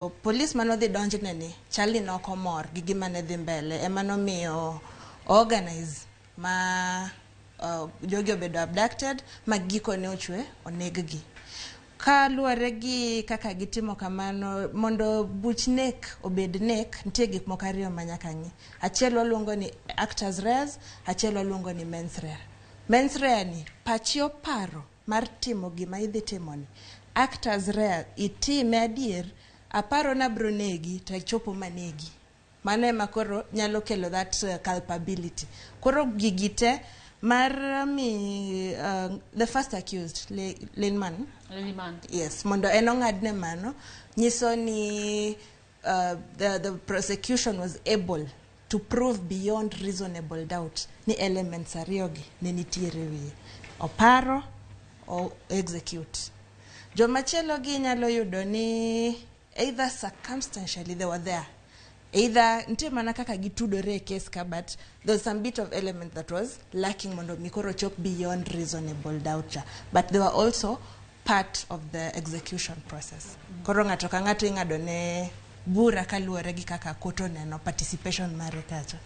Polis manodhi donjne ni chal ni nok omor gi gima ne dhi mbele, ema nomiyo organize ma jogi obedo abducted ma gikone ochwe oneg-gi. Kaluwore gi kaka gitimo kamano, mondo buch nek obed nek, nitie gik moko ariyo ma nyaka ng'i. Achiel waluongo ni actus reus, achiel waluongo ni mens rea. Mens rea ni pachi oparo mar timo gima idhi timoni. Actus reus, itime adier, aparo nabro negi to achopo manegi. Mano ema koro nyalo kelo that culpability. Koro gigi te mar mi the first accused Linman. Liliman. Yes, mondo en ong'adne mano nyiso ni the prosecution was able to prove beyond reasonable doubt ni elements ariyogi ne nitiere wiye. Oparo, o execute. Jomachielo gi nyalo yudo ni either circumstantially they were there, either nitie mana kaka gitudore e case ka, but there's some bit of element that was lacking mondo mi koro chop beyond reasonable doubt cha, but they were also part of the execution process. Koro ng'ato ka ng'ato ing'ado ne bura kaluwore gi kaka court oneno participation mare kacha.